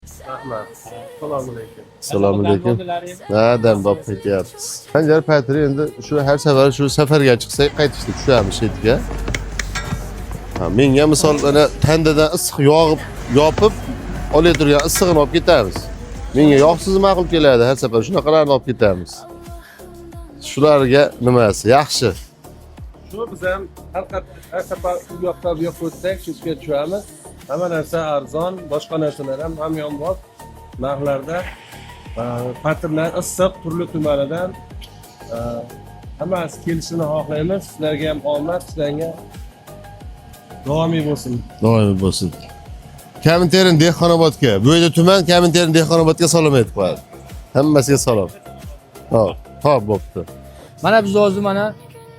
Rahmat. Assalomu alaykum. Assalomu alaykum. Ha, dam bop ketyapmiz. Sanjar patiri endi shu har safar shu safarga chiqsak qaytishda tushamiz shu yerga. Ha, menga misol mana tandadan issiq yog'ib yopib olay turgan issig'ini olib ketamiz. Menga yog'siz ma'qul keladi har safar shunaqalarni olib ketamiz. Shularga nimasi yaxshi. Shu biz ham har safar u yoqdan bu yoqqa o'tsak, shu yerga tushamiz. Hamma narsa arzon, boshqa narsalar ham hamyonbop narxlarda. Patirlar issiq, turli tumanidan. Hammasi kelishini xohlaymiz. Sizlarga ham omad, sizlarga davomiy bo'lsin. Doimiy bo'lsin. Kaminterin Dehqonobodga, bu yerda tuman Kaminterin Dehqonobodga salom aytib qo'yadi. Hammasiga salom. Hop, hop bo'pti. Mana biz hozir mana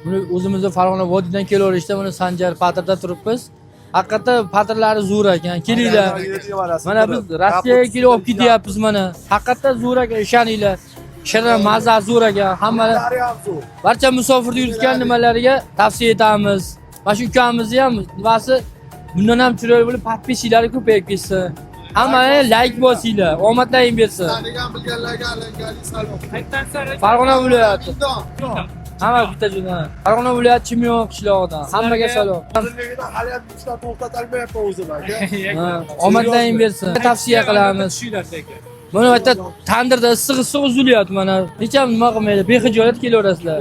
buni o'zimizni Farg'ona vodiydan kelaverishda mana Sanjar patirda turibmiz. Haqiqatda patirlari zo'r ekan. Kelinglar. Mana biz Rossiyaga kelib olib ketyapmiz mana. Haqiqatda zo'r ekan, ishoninglar. Shirin, maza zo'r ekan. Hamma barcha musofirda yurgan nimalariga tavsiya etamiz. Mana shu ukamizni ham nimasi bundan ham chiroyli bo'lib подписчиклari ko'payib ketsin. Hamma layk bosinglar. Omadlaring bersin. Farg'ona viloyati. Hamma bitta joydan. Farg'ona viloyati Chimyon qishlog'idan. Hammaga salom. Ha, Omadlaring bersin. Tavsiya qilamiz. Mana bu yerda tandirda issiq issiq uzilyapti mana. Hech ham nima qilmaydi. Behijolat kelaverasizlar.